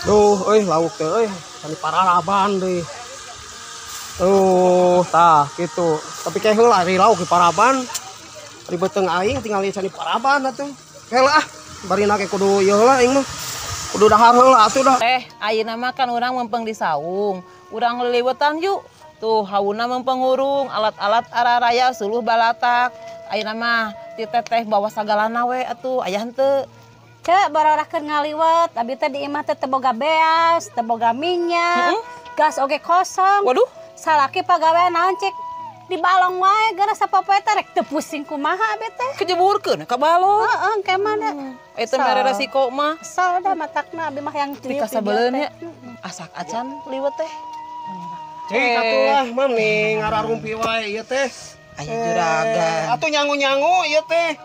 Duh, euy lauk teh euy, sani pararaban deui. Tuh, tah kitu. Tapi kayak heula ari lauk di paraban. Ari beuteung aing tingali sani paraban atuh. Heula ah, barina ke kudu ieu heula aing mah. Kudu dahar heula atuh dah. Ayeuna mah kan urang mempeng di saung. Urang liliwetan yuk. Tuh, hauna mempeng hurung, alat-alat araraya suluh balatak. Ayeuna mah ti teteh bawa sagalana we atuh, aya henteu. Cek barorah keur ngaliwet, abi teh di imah teh teu boga beas, teu boga minyak, gas oge kosong. Waduh. Salaki pagawean naon cek di balong wae geura sapopoe teh rek teu pusing kumaha abi teh. Kejeburkeun ka balong. Heeh, engke mah da. Eta mere resiko mah. Kesel da matakna abi mah yang Di kasabeleun nya. Asak acan liwet teh. Cik atuh lah mam nih ngararumpi wae ieu teh. Aya juragan. Atuh nyangu-nyangu ieu teh.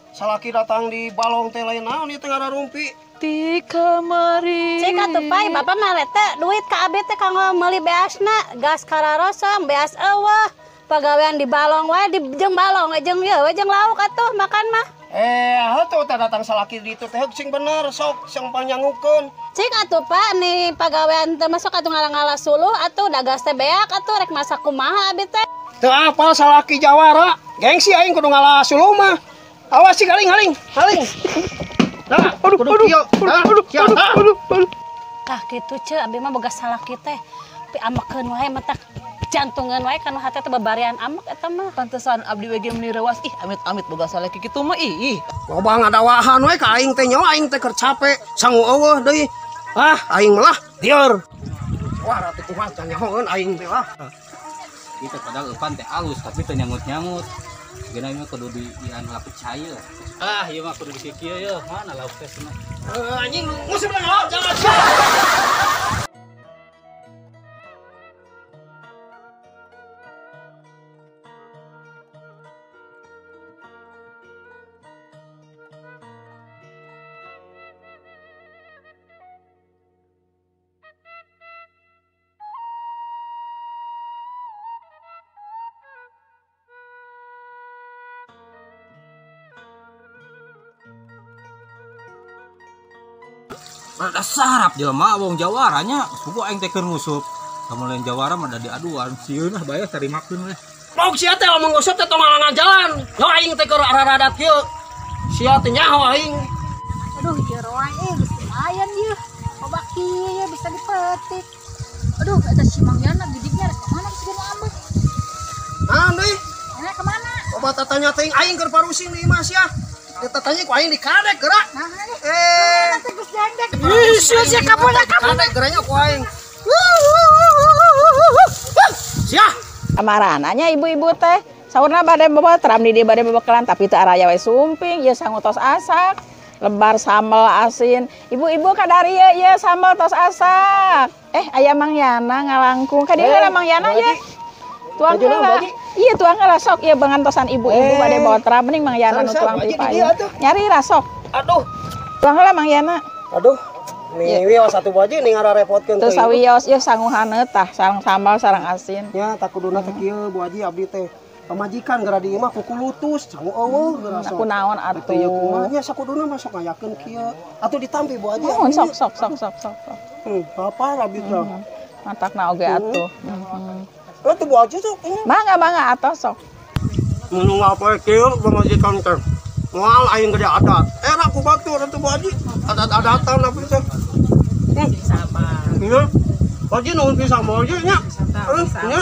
Salaki datang di balong teh lain naon ieu teh ngararumpi. Ti kamari. Cik atuh pai bapak mah teh duit ka abi teh kanggo meuli beasna, gas kararosong, beas eueuh. Pagawean di balong wae di jeung balong jeung ieu we jeung lauk atuh makan mah. Heuh teh datang salaki di ditu teh sing bener sok sing panyangukeun. Cik atuh Pak nih pagawean teh masuk atuh ngalang-ngala suluh atuh da gas teh beak atuh rek masak kumaha abi teh. Teu apal salaki jawara, gengsi aing kudu ngala suluh mah. Awas sih haling haling haling. Nah, aduh aduh aduh aduh. Tah kitu ce abi mah boga salaki teh. Pi amekeun wae matak jantungan wae kana hate teh babarian amek eta mah. Pantesan abdi we ge meuni reuas ih amit-amit boga salaki kitu mah ih. Loba ngadawahan we ka aing teh nyawa aing teh keur cape sangu eueuh deui. Ah aing mah lah lieur. Wah ratu kumaha nyahoeun aing teh lah. Itu padahal eupan teh alus tapi teu nyangut-nyangut. Geuna mah kudu di anu percaya. Ah, ieu mah kudu di kieu ye. Mana lauk teh cenah. Anjing musim lauk jangan. Rada sarap jelema wong jawaranya, suku aing teh keur ngusup. Lamun lain jawara mah da diaduan, sieun ah bae tarimakeun we. Lauk sia teh lamun ngusup teh tong ngalangan jalan. Yo aing teh keur araradat kieu. Sia teh nyaho aing. Aduh jero aing geus lumayan ieu. Loba kieu bisa dipetik. Aduh eta si Mang Yana gidiknya rek ka mana geus geus ambek. Naon deui? Rek ka mana? Loba tatanya teuing aing keur parusing di imah sia. Eta tanya ku aing dikadek geura. Nah, geus dendek. Ih, sia kabur kabur. Kadek geranya ku aing. Sia. Amarananya ibu-ibu teh saurna bade bawa tram di dieu bade babakalan tapi teu araya we sumping ieu sangu tos asak. Lebar sambal asin. Ibu-ibu kadarieu ieu sambal tos asak. Aya Mang Yana ngalangkung. Ka dieu heula Mang Yana ye. Tuang heula. Iya tuang heula sok ieu bangantosan ibu-ibu bade bawa tram mending Mang Yana nu tuang ti payun. Nyari lah sok. Aduh. Tuang heula Mang Yana. Aduh. Nih wios atuh Bu Haji ning ngararepotkeun teu. Teu sawios ieu sangu haneut tah sareng sambal sareng asin. Nya tak kuduna teh kieu Bu Haji abdi teh. Pamajikan geura di imah kukulutus sangu eueuh geura sok. Aku naon atuh. Ieu kumaha nya sakuduna mah sok ngayakeun kieu. Atuh ditampi Bu Haji. Mohon sok sok sok sok sok. Apa abdi teh. Matakna oge atuh. Atuh Bu Haji sok. Mangga mangga atuh sok. Mun ngapoe kieu pamajikan teh. Moal aing gede adat. Era ku batur atuh Bu Haji. Adat-adatan abdi teh. Sabar. Iya. Bu Haji nuhun pisan Bu Haji nya. Nya.